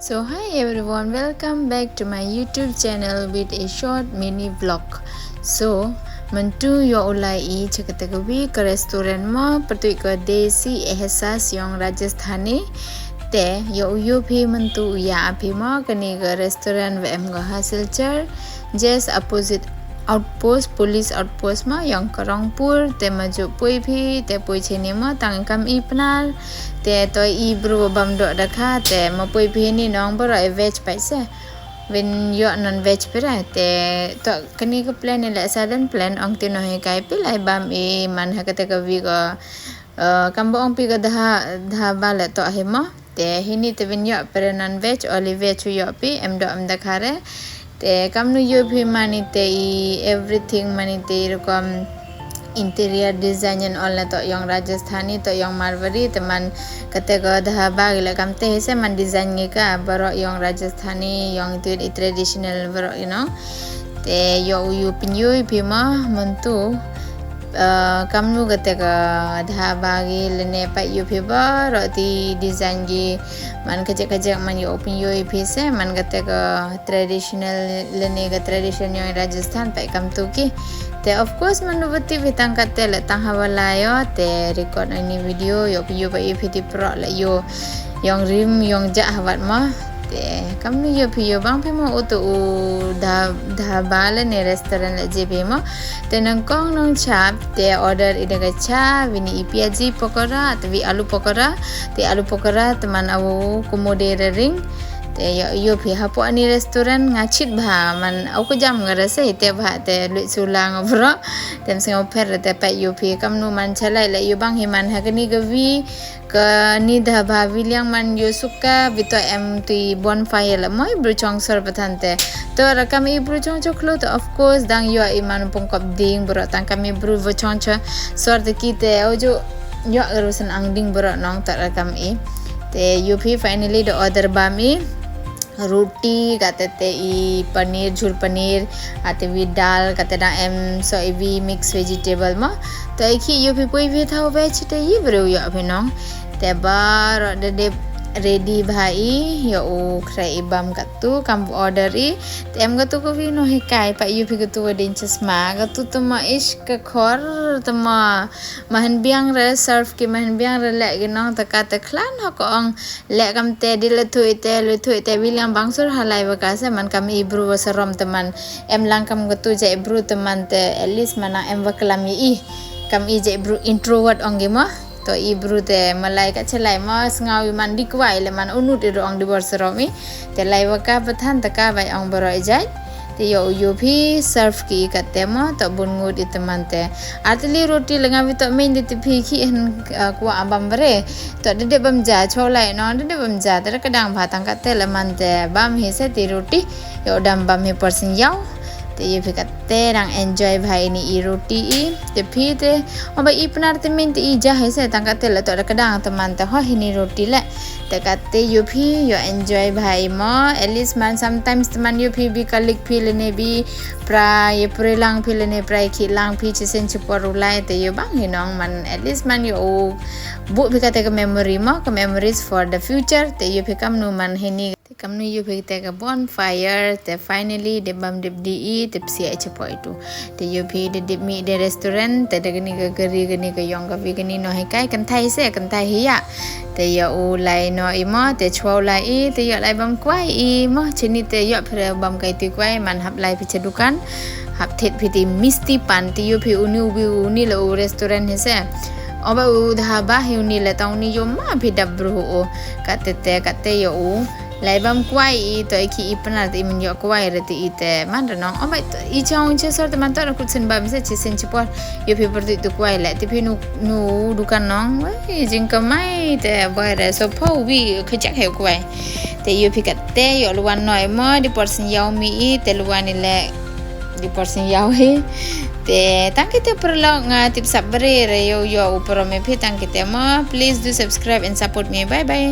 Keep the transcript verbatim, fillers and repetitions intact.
So hi everyone, welcome back to my YouTube channel with a short mini vlog. So, myntu yow u lai i cha kata ka wi ka restaurant mo, pyrtuit ka Desi Ehsaas yong Rajasthani. Te yow u yoo phi myntu u ya phi mo, kani ka restaurant wa em ka ha Silchar, just opposite outpost, police outpost mo yong ka Rongpur. Te ma ju poi phi, te poi chini mo, tang kam i Pnar. Te to i bru bam doh dakha, te ma poi phi ni nong bru e veg paise. Win yoh non veg pira, te to kani ka plan i le sudden plan, ong ti no he kai pi lai bam i man ha kata ka wi ko, eh, kam ba ong pi ka dha, dha ba le to he mo. Te hini te win yoh pira non veg, oli veg u yoh pi, em doh em dakha re. Te kamnu yoo phi mani te i everything mani te i rukom interior design and all na to yong Rajasthani, to yong Marwari, te man kate ko dha ba gila kam te hise man design ngi ka bru yong Rajasthani, yong itu i traditional bru, you know. Te yow u yoo pynyoh phi mo myntu, eh, kamnu kate ka dha ba gi lane pa yoo phi bru ti design gi man kajak kajak man yow u pynyoh phi se man kate ka traditional lane ka tradition yong Rajasthan pa kam tu ki. Te of course man u bati phi tang kate le tang ha wa lai yow te record ini video yow pynyoh pa i phi ti pro le yow yong rim yong ja ha wat mo. Te kamnu yoo phi yoo bang phi mo u tu u dha, dha ba lane restaurant le je phi mo. Te nang kong nong chap, te order i da ka cha, wini i piaji pakora, te wi alu pakora, te alu pakora, te man awu kumode re ring. Te yow, yoo phi hapoh ani restaurant nga chit bha, man aw ko jam nga rasa i te bha, te luit sula nga bru, te msing u pher, te pa yoo phi kamnu man chalai le yoo bang hi man ha kani ka wi, kani dha ba wi liang man yow suka, wi to em tu i bonfire le mo i bru chong sor pathan te. To ra kam i bru chong chok lo, to of course dang yoh i man pung kop ding bru tang kam i bru wa chong chok sor te ki te, o ju yoh ru san ang ding bru nong to ra kam i. Te yoo phi finally da order bam i roti, kate te i paneer, jhul paneer, ate wi dal, kate dang em so i wi mix vegetable mo. To i ki yoo phi poi wi thaw veg te i bru yoh phi nong. Te bru da dep ready bha i, yow u kre i bam katu, kam order i. Te em katu ko wi no he kai pa yoo phi katu wa ding chasma, katu tama ish ka khor tama. Ma hen biang re serve ki, ma hen biang re le ki nong, te kate khlan ho ko ong le kam te di le thui te, le thui te wi liang bang sur ha lai wa ka se man kam i bru wa sarom te man em lang kam katu ja i bru te man te at least man em wa klam i i. Kam i ja i bru introvert ong gi mo. To i bru te ma lai ka chalai mo sngaw i man di kwai le man u nut i ru ong di bor sarom i. Te lai wa ka pathan te ka bai ong bru i jai. Te yow u yoo phi serve ki i kate mo, to bun ngut i te man te. Ar te li roti le nga wi to main de te phi ki hen, ah, kwah bam bru. To da dep bam ja, chwa lai no, da dep bam ja, te da ka dang bha tang kate le man te bam hi se ti roti. Yow dam bam hi por sing yow. Te yoo phi kate dang enjoy bha ini i roti i. Te phi te, o ba i Pnar te main te i ja hi se tang kate le to da ka dang te man te ho hini roti le. Te kate yoo phi yow enjoy bha i mo. At least man sometimes te man yoo phi bi kalik phi lane bi pra ye pre lang phi lane pra ye ki lang phi chisen chipor u lai te yow bang hi nong man. At least man yow u bu phi kate ka memory mo, ka memories for the future. Te yoo phi kamnu man hini. Te kamnu yoo phi te ka bonfire, te finally de bam dep di i, te psi ai chapoi tu. Te yoo phi de dep mi de restaurant, te de kani ka kari, kani ka yong ka wi, kani no he kai, kan thai se, kan thai hi ya. Te yow u lai no i mo, te chwa u lai i, te yow lai bam kwai i mo, chini te yow phi re bam kai ti kwai, man hap lai phi cha dukan, hap thied phi ti misti pan, te yoo phi uni u wi uni le u restaurant hi se. O ba u dha ba hi uni le tang uni yow ma phi dap bru u, kate te, kate yow u. Lai bam kwai i to i ki i Pnar te i man yoh kwai re te i te man re nong. O mai to i chong che sor te man to ra kut sen bam se chisen chipor. Yoo phi por tu kwai le te phi nu, nu dukan nong. Wei jing ka mai te boi re so pho wi khajak he kwai. Te yoo phi kate yow luan noi mo di por sen yow mi i te luan i le di por sen yow hi. Te tang kite perlok nga tip sap bri re yow yoh u poro me phi tang kite mo. Please do subscribe and support me. Bye bye.